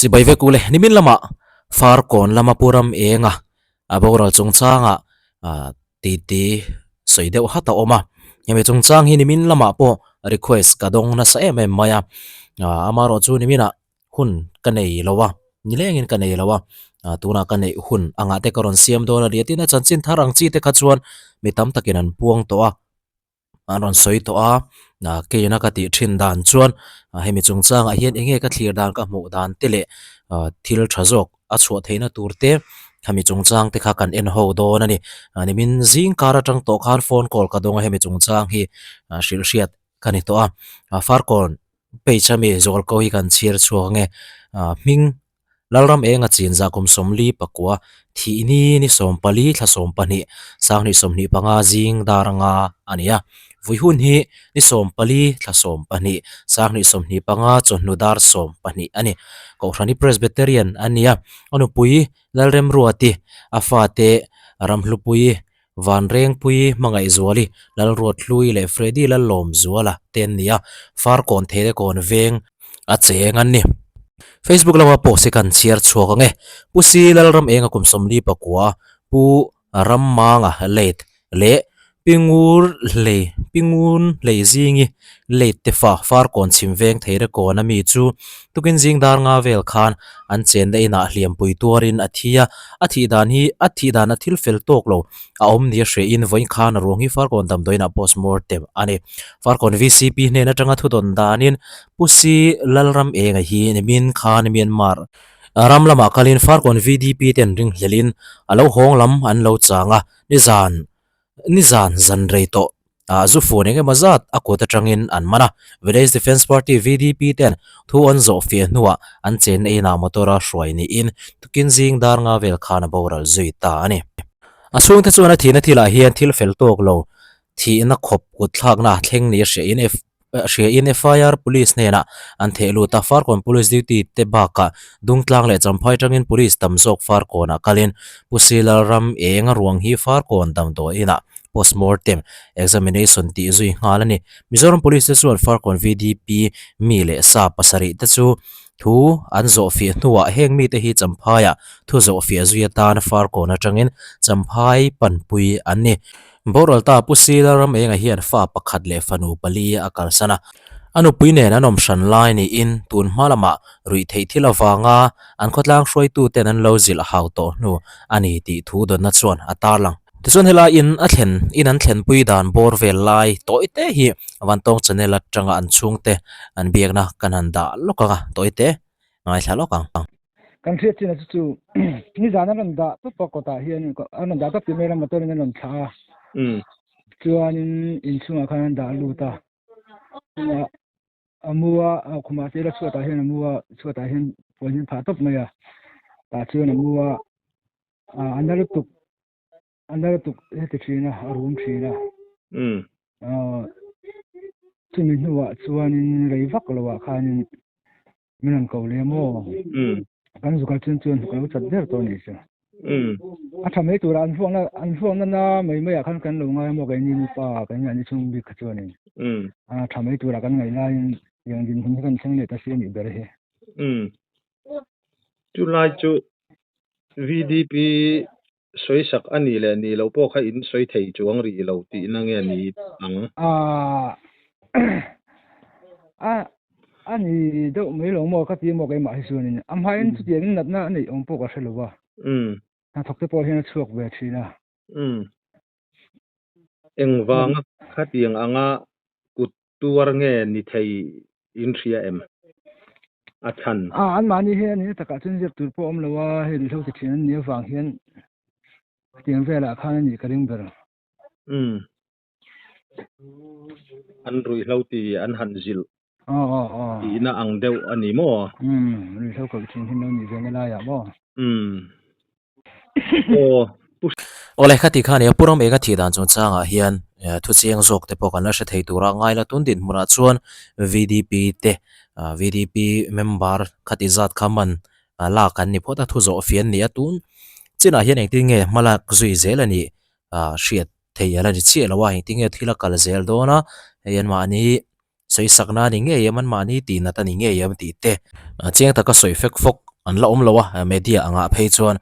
Chibai vek ule, nimin lamah Farkawn lama Pu Ram Enga a boral chungchangah titi sawi deuh hat a awm a. Hemi chungchang hi nimin lamah pawh request ka dawng nasa em em mai a, amaherawh chu niminah hun ka nei lo a, nilengin ka nei lo a, tunah ka neih hun angah te ka rawn siam dawn a ni a tin a chanchin thar ang chi te kha chuan mi tam takin an puang tawh a, an rawn sawi tawh a, keina ka tih thin dan chuan hemi chungchangah hian eng nge ka thlir dan ka hmuh dan te leh thil tha zawk a chhuah theihna tur te hemi chungchang te kha kan en ho dawn a ni, nimin zing kar atang tawh khan phone call ka dawng a hemi chungchang hi hrilh hriat ka ni tawh a, Farkawn page ami zual ko hi kan chhiar chhuak ange hming Lalram Enga chinzah kum 44 thih ni ni 14 thla 12 sanghnih 25 zing dar anga a ni a, vui hun hi ni 14 thla 12 sanghnih 25 chawhnu dar 12 a ni. Kohhrani Presbyterian a ni a, a nupui Lalremruati a fate Ramhlupui Vanrengpui, Hmangaihzuali, Lalruathlui leh Freddy Lallawmzuala te an ni a, Farkawn Theirekawn veng a cheng an ni. Facebook lama post hi kan chhiar chhuak ang e. Pu Si Lalram Enga kum 49, Pu Rammanga late leh Pi Ngur Hlei, Pi Ngun Hlei Zingi late te fa Farkawn chhim veng Theirekawn a mi chu tukin zing dar nga vel khan An chenna inah hliampui tuarin a thi a, a thih dan hi a thih dan a thil fel tawk lo a awm nia hrehin vawiin khan a ruang hi Farkawn damdawiinah postmortem a ni. Farkawn VCP hnen atanga thudawn danin Pu Si Lalram Enga hi nimin khan Myanmar ram lamah kalin Farkawn VDP ten ringhlelin a lo hawng lam an lo chang a, nizan Nizan zan rei tawh ah zu fun eng emaw zat a kut atangin an man a, Village Defence Party, VDP, ten thu an zawh fiah hnuah an chenna inah motor a hruai niin tukin zing dar nga vel khan a boral zui ta a ni. A chhungte chuan a thihna thilah hian thil fel tawk lo thihna khawp kut thlakna thleng ni a hriain hriain FIR Police hnenah an theh lut a, Farkawn Police duty te bakah Dungtlang leh Champhai tangin Police tam zawk Farkawnah kalin Pu Silal ram eng a ruang hi Farkawn damdawiinah postmortem examination tih zui nghal a ni. Mizoram Police te chuan Farkawn VDP mi leh sa pasarih te chu thu an zawhfiah hnuah heng mite hi Champhaiah thu zawhfiah zui atan Farkawn atangin Champhai panpui an ni. Boral ta Pu Sila ram engah hian fa pakhat leh fanu pali a kalsan a. A nupui nen an awm hran lai niin tun hma lamah ruih theih thil avanga an khawtlang hruaituten an lo zilh hau tawh hnu a ni tih thu dawnna chuan a tarlang. Tichuan helai in a thlen in an thlenpui dan bawr vel lai tawi te hi Vantawng channel atanga an chhungte an biakna kan han dah lawk ang a, tawi te ngaithla lawk ang. Kan hriat chin a chu chu nizan an rawn dah tawp a kawtah hian an rawn dah tawp tih mai ila motor in an rawn thlah a chuanin inchhungah khan an dah lut a a mu a khumah te ila chhuatah hian a mu a chhuatah hian puan hi an phah tawp mai a tah chuan a mu a a na lutuk a na lutuk heti thin a a rum thin a chumi hnuah chuanin rei vak loah khanin Min rawn ko leh maw? Kan zukal chuan chuan ka lo chat ber tawh a nih chu. A tha mai tura an hluakna an hluakna na mai maiah khan kan lo ngai maw keini nupa kan ngai ni chhung bik kha chuanin. A tha mai tura kan ngaih laiin tiang dinhmun hi kan thleng leh ta si a nih ber hi. Chulai chu VDP sawisak a nih leh nih loh pawh kha in sawi thei chuang rih lo tihna nge ni ang? A a ni deuh mai lo maw ka ti maw keimah hi chuanin a hmain chutiangin natna a neih awm pawh ka hre lo va. Hnathawk te pawh hian a chhuak ve thin a. Engvanga khatiang anga kut tuar nge ni thei in hria em? A chhan. A, anmahni hi a nihna takah chuan ziak tur pawh a awm lo a, hei ruihhlo ti thin an nih avang hian hetiang velah khan a nih ka ring ber. Umm. An ruihhlo ti an han zilh tihna ang deuh a ni maw? Umm, ruihhlo koh thin hi lo nih ve na laiah maw? Umm. Aw, Pu. Awle, khati kha nia Pu Ram Enga thih dan chungchangah hian thu chiang zawk te pawh kan la hre thei tura ngai la. Tun dinhmunah chuan VDP te, VDP member khati zat kha man lak an ni phawt a, thu zawh fian ni a. Tun chinah hian engtin nge hma lak zui zel a nih hriat thei a la ni chiah lo a, engtin nge thil a kal zel dawn a, hei anmahni sawisakna a ni ngei em, anmahni tihnat a ni ngei em tih te chiang taka sawi fek fawk. an la awm lo a media angah phei chuan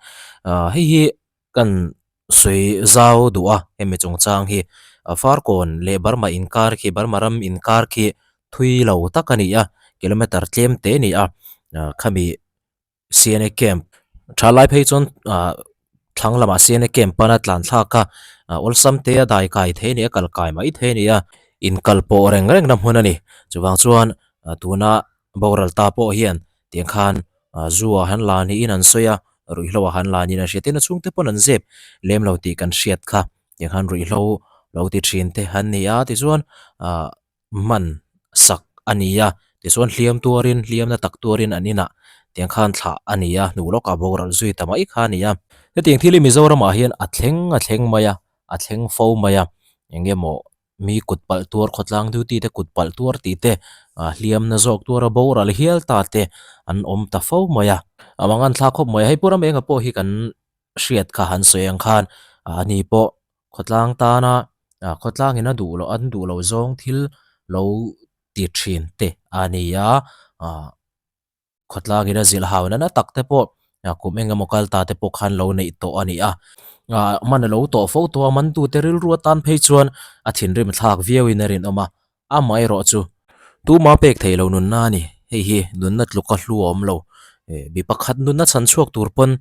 ah hei hi kan sawi zau duh a hemi chungchang hi Farkawn leh Burma inkar khi Burma ram inkar khi thui lo tak a ni a kilometer tlem te a ni a khami C_N_A camp tha lai phei chuan ah thlang lamah C_N_A camp pana tlan thlak a awlsam te a dai kai thei a ni a kal kai mai thei a ni a inkal pawh reng reng na hmun a ni chuvang chuan tuna boral ta pawh hian tiang khan zu ah han la niin an sawi a ruihhlo ah han la niin an hria tin a chhungte pawn an zep lem lo tih kan hriat kha tiang khan ruihhlo lo ti thin te an ni a tichuan ah man sak a ni a tichuan hliam tuarin hliamna tak tuarin an inah tiang khan thlah a ni a hnu lawkah boral zui ta mai kha a ni a hetiang thil hi Mizoramah hian a thleng a thleng mai a a thleng fo mai a eng emaw mi kut palh tuar khawtlang duty te kut palh tuar tih te ah hliamna zawk tuara boral hial ta te an awm ta fo mai a a mangan thlak khawp mai a hei pu ram enga pawh hi kan hriat kha han sawi ang khan ah ani pawh khawtlang tana ah khawtlang in a duh loh an duh loh zawng thil lo ti thin te a ni a ah. Khawtlang in a zilh hau nana tak te pawh kum eng emaw kal ta te pawh khan lo neih tawh a ni a. Man a lo tawh fo tawh a, mantu te rilru atan phei chuan a thinrim thlak viau in a rinawm a, amaherawh chu tuma pek theih lo nunna a ni. Hei hi nunna tluka hlu a awm lo. Mi pakhat nunna chhan chhuak tur pawn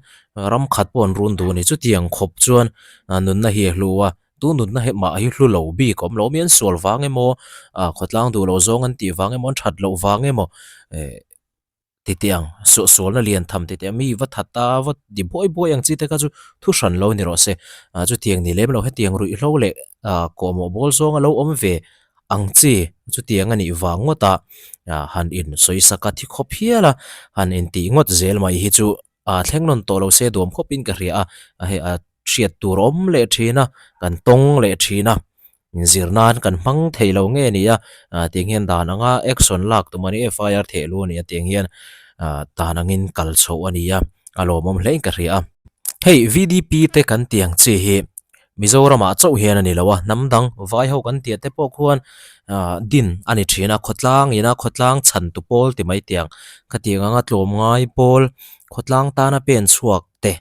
ram khat pawh an run duh a ni. Chutiang khawp chuan nunna hi a hlu a, tu nunna hi mah hi hlu lo bik a awm lo. Mi an sual vang emaw, khawtlang duh loh zawng an tih vang emaw, an that loh vang emaw titiang suahsualna lian tham titiang mi va that a va ti buai buai ang chi te kha chu thu hran lo ni rawh se. Chutiang ni lem lo hetiang ruihhlo leh kawhmawh bawl zawng a lo awm ve ang chi chutiang a nih vang ngawt a han in sawi sak a thi khawp hial a han intih ngawt zel mai hi chu thleng nawn tawh lo se duam khawp in ka hria a hei a hriat tur awm leh thin a kan tawng leh thin a inzir nan kan hmang thei lo nge ni a tiang hian dan anga action lak tum a ni F_I_R theh lu a ni a tiang hian dan angin kal chhoh a ni a a lawmawm hle in ka hria a hei V_D_P te kan tih ang chi hi Mizoramah chauh hian a ni lo a hnam dang vai ho kan tih te pawh khuan din a ni thin a khawtlang ina khawtlang chhan tu pawl ti mai tiang khatiang anga tlawm ngai pawl khawtlang tana pen chhuak te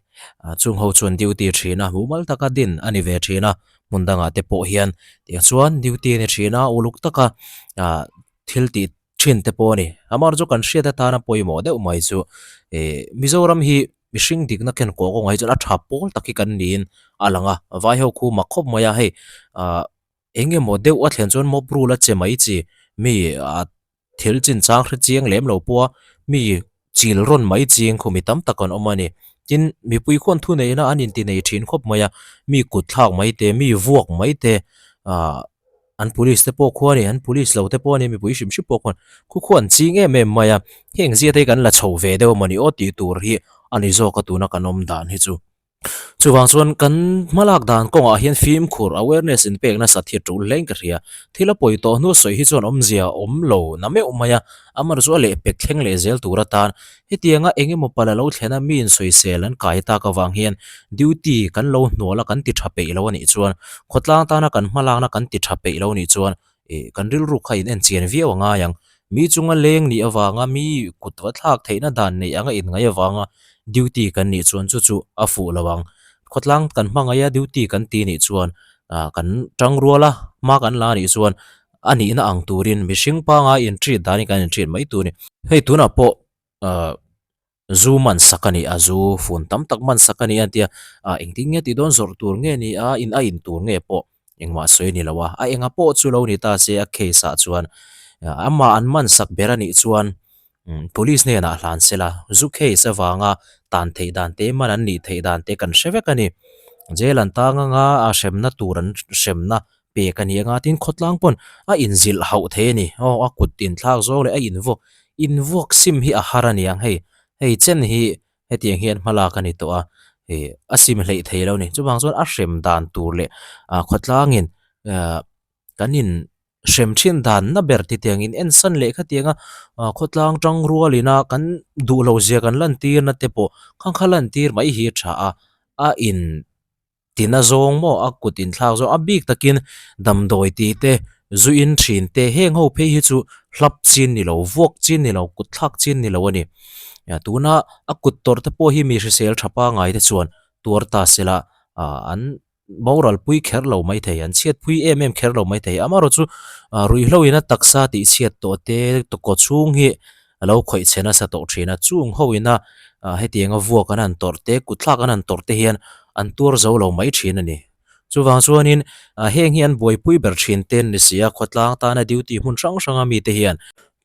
chung ho chuan duty thin a mumal taka din a ni ve thin a hmun dangah te pawh hian tiang chuan duty a ni thin a uluk taka thil tih thin te pawh a ni amah chu kan hriat atana pawimawh deuh mai chu ih Mizoram hi mihring dikna ken kawh kawngah hi chuan a tha pawl tak hi kan niin a lang a vai ho khu mak khawp mai a hei ah eng emaw deuh a thlen chuan mob rule a che mai chi mi ah thil chinchang hre chiang lem lo pawh a mi chil rawn mai ching khu mi tam tak an awm a ni tin mipui khuan thu neihna an inti nei thin khawp mai a mi kut thlak mai te mi vuak mai te ah an police te pawh khuan an police lo te pawh a ni mipui hrim hrim pawh khuan khu khu an ching em em mai a heng zia te hi kan la chho ve deuh a mawni aw tih tur hi a ni zawk a tuna kan awm dan hi chu chuvang chuan kan hmalak dan kawngah hian fimkhur awareness in pek nasa thil tul hle in ka hria thil a pawi tawh hnu sawi hi chuan awmzia a awm lo na meuh mai a amaherawhchu chu a lehpek thleng leh zel tur atan Hetianga eng emaw pala lo thlen a mi insawisel an kai tak avang hian duty kan lo hnual a kan ti tha peih lo a nih chuan khawtlang tana kan hmalakna kan ti tha peih lo a nih chuan ih kan rilru kha in en chian viau a ngai ang. Mi chunga leng nih avanga mi kut va thlak theihna dan neih anga inngaih avanga duty kan nih chuan chu chu a fuh lo ang. Khawtlang kan hmangaih a duty kan ti nih chuan ah kan tangrual a hma kan la nih chuan a nihna ang turin mihring pangai in treat danin kan in treat mai tur a ni. Hei tunah pawh ahh zu man sak a ni a zu fun tam tak man sak a ni a tia ah engtin nge tih dawn zawrh tur nge ni a in a in tur nge pawh engmah sawi a ni lo a a enga pawh chu lo ni ta se a case ah chuan amah an man sak ber a nih chuan police hnenah hlan se la zu case avanga tan theih dan te man an nih theih dan te kan hre vek a ni jail an tang anga a hremna tur an hremna pek a ni anga tin khawtlang pawn a inzilh hauh thei a ni aw a kut inthlak zawng leh a invuak invuak sim hi a har a ni ang hei hei chen hi hetiang hian hmalak a ni tawh a ih a sim hleih thei lo a ni chuvang chuan a hrem dan tur leh ah khawtlangin ah kan in hrem thin dan na ber ti tiang in en san leh khatiang a ah khawtlang tang rual ina kan duh loh zia kan lan tir na te pawh khang kha lan tir mai hi a tha a a in. Tina zawng maw a kut inthlak zawng a bik takin damdawi tih te zu in thin te heng ho phei hi chu hlap chin ni lo vuak chin ni lo kut thlak chin ni lo a ni. Tuna a kut tawrh te pawh hi mi hrisel tha pangai te chuan tuar ta sela ah an boral pui kher lo mai thei an chhiat pui em em kher lo mai thei amaherawhchu ah ruihhlo in a taksa tih chhiat tawh te kaw chhung hi a lo khawih chhe nasa tawh thin a chung ho ina ah hetianga vuak an han tawrh te kut thlak an han tawrh te hian an tuar zo lo mai thin a ni. Chuvang chuanin ah heng hi an buaipui ber thin te an ni si a, khawtlang tana duty hmun hrang hranga mite hian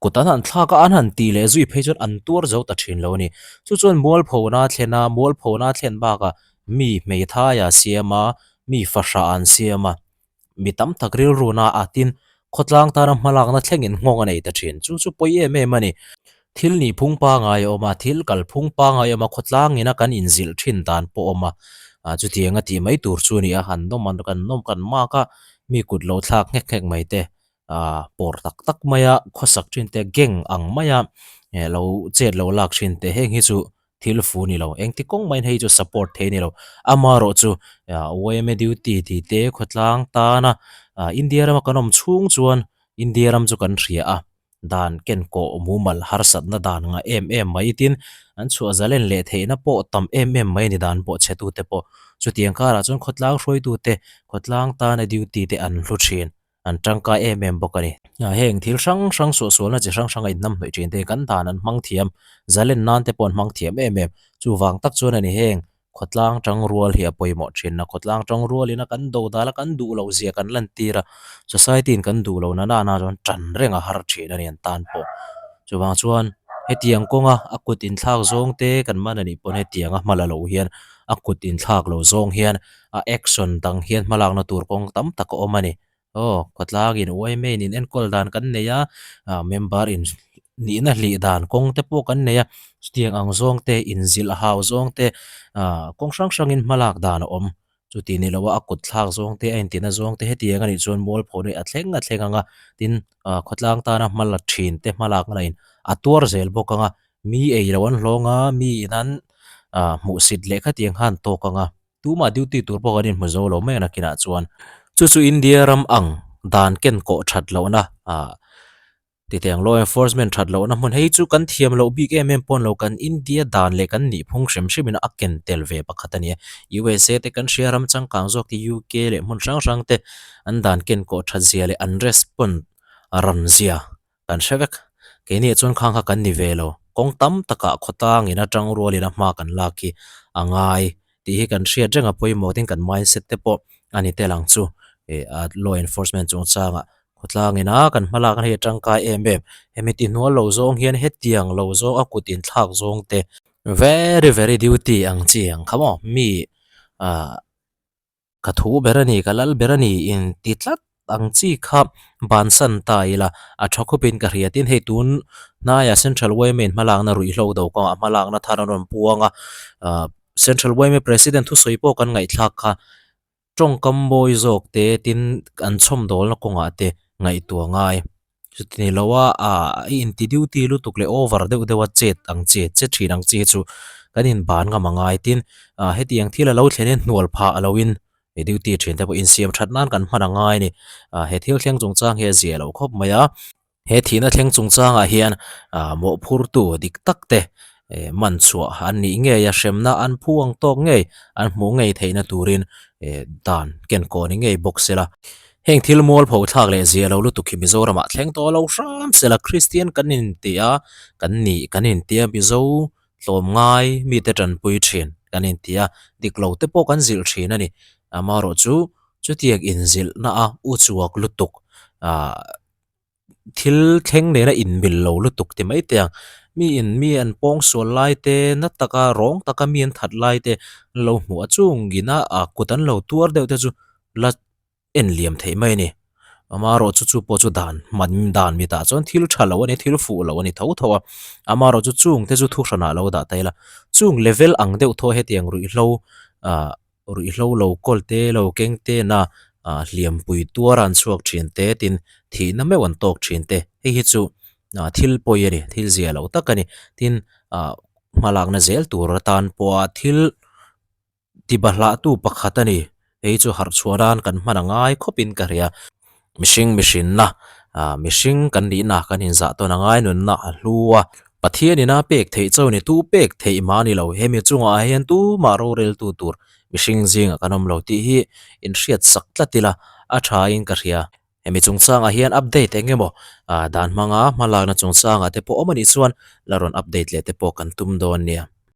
kut an han thlak a, an han tih leh zui phei chuan an tuar zo ta thin lo a ni. Chu chuan mualphona a thlen a, mualphona a thlen bakah mi hmeithai a siam a, mi fahrah an siam a, mi tam tak rilruna a tin khawtlang tana hmalakna thlengin nghawng a nei ta thin. Chu chu pawi em em a ni. Thil nih phung pangai a awm a, thil kal phung pangai a awm a, khawtlang ina kan inzilh thin dan pawh a awm a, ah chutiang a tih mai tur chu a ni a, han nawm an kan nawm kan mak a, mi kut lo thlak nghek nghek mai te, ah pawr tak tak mai a, khawsak thin te, gang ang mai a, eh lo chet lo lak thin te, heng hi chu thil fu ni lo, engti kawng maiin hei chu support thei a ni lo, amaherawh chu ah yma duty tih te khawtlang tana ah India rama kan awm chhung chuan India ram chu kan hria a. Dan ken kawh mumal harsatna dan nga em em mai tin an chhuah zalen leh theihna pawh tam em em mai a ni dan pawh chhe tute pawh. Chutiang karah chuan khawtlang hruaitute, khawtlang tana duty te an hlu thin, an tangkai em em bawk a ni. Heng thil hrang hrang suahsualna chi hrang hranga inhnamhnawih thin te hi kan dan an hmang thiam, zalen nan te pawh an hmang thiam em em. Chuvang tak chuan a ni heng Khawtlang tang rual hi a pawimawh thin a, khawtlang tang rualin a kan do dal a, kan duh loh zia kan lantir a, society in kan duh loh na nana chuan tan reng a har thin a ni an tan pawh. Chuvang chuan hetiang kawnga a kut inthlak zawng te kan man a nih pawn hetianga hma la loh hian a kut inthlak lo zawng hian a action dang hian hmalakna tur kawng tam tak a awm a ni. Aw, khawtlangin yma in enkawl dan kan nei a, ah member in nihna hlih dan kawng te pawh kan nei a, chutiang ang zawng te inzilh hau zawng te ah kawng hrang hrangin hmalak dan a awm. Chuti ni loa a kut thlak zawng te a intina zawng te hetiang a nih chuan mualpho hi a thleng a thleng ang a, tin ah khawtlang tana hma la thin te hmalak na in a tuar zel bawk ang a, mi ei lo an hlawng a, mi in an ah hmuhsit leh khatiang khan tawk ang a. Tumah duty tur pawh kan inhmu zo lo mai a nakinah chuan chu chu India ram ang dan ken kawh that lohna ah titiang law enforcement that lohna hmun hei chu kan thiam loh bik em em pawn lo kan India dan leh kan nihphung hrim hrim in a ken tel ve pakhat a ni a. USA te kan hria ram changkang zawk te UK leh hmun hrang hrang te an dan ken kawh that zia leh an respond ran zia Kan hre vek. Keini ah chuan khang kha kan ni ve lo. Kawng tam takah khawtang in atang rual in a hma kan lak hi a ngai tih hi kan hriat reng a pawimawh tin kan mindset te pawh a ni tel ang chu. Ih a law enforcement chungchangah khawtlang in a kan hma lak na hi a tangkai em em. Hemi ti hnual lo zawng hian hetiang lo zawng a kut inthlak zawng te very very duty ang chi ang kha maw mi ah. Ka thu ber a ni, ka lal ber a ni in ti tlat ang chi kha bansan ta ila a tha khawpin ka hria tin hei tun hnaiah Central yma in hmalakna ruihhlo do kawngah hmalakna thar an rawn puang a, ah Central yma President thusawi pawh kan ngaihthlak kha tawngkam mawi zawk te tin an chhawmdawlna kawngah te ngaihtuah ngai. Chuti ni lo a, ah i inti duty lutuk leh over deuh deuh a chet ang chi che thin ang chi hi chu kan inban ngam a ngai tin ah hetiang thil a lo thlen hian hnual phah a lo in duty thin te pawh insiam that nan kan hman a ngai a ni. Ah he thil thleng chungchang hi a zia lo khawp mai a, he thihna thleng chungchangah hian ah mawhphurtu dik tak te eh man chhuah an nih ngei a, hremna an phu ang tawk ngei an hmuh ngei theihna turin eh dan kenkaw ni ngei bawk sela. Heng thil mualpho thlak leh zia lo lutuk hi Mizoramah thleng tawh lo hram sela Kristian kan inti a, kan nih kan inti a, Mizo tlawmngai mite tanpui thin kan inti a, dik lo te pawh kan zilh thin a ni. Amaherawh chu chutiang inzilhna a uchuak lutuk ah thil thleng nena inmil lo lutuk ti mai te ang. Mi in mi an pawng sual lai te, na taka rawng taka mi an that lai te an lo hmuh a, chungin a kut an lo tuar deuh te chu la en liam theih mai a ni. Amaherawh chu chu pawh chu dan hman dan mitah chuan thil tha lo a ni, thil fuh lo a ni tho tho a. Amaherawh chu chung te chu thuhranah lo dah ta ila, chung level ang deuh thaw hetiang ruihhlo ah ruihhlo lo kawl te lo keng te na ah hliampui tuar an chhuak thin te tin thihna meuh an tawk thin te hei hi chu ah thil pawi a ni, thil zia lo tak a ni. Tin ah hmalakna zel tur atan pawha thil Tibahlahtu pakhat a ni. Hei chu harh chhuah nan kan hman a ngai khawpin ka hria. Mihring mihrinna, mihring kan nihna kan inzah tawn a ngai nunna a hlu a. Pathian ina pek theih chauh ni tu pek theih mah a ni lo. Hemi chungah hian tumah roreltu tur mihring zingah kan awm lo tih hi inhriat sak tlat ila a thain ka hria. Hemi chungchangah hian update eng emaw dan hmanga hmalakna chungchangah te pawh awm a nih chuan la rawn update leh te pawh kan tum dawn nia.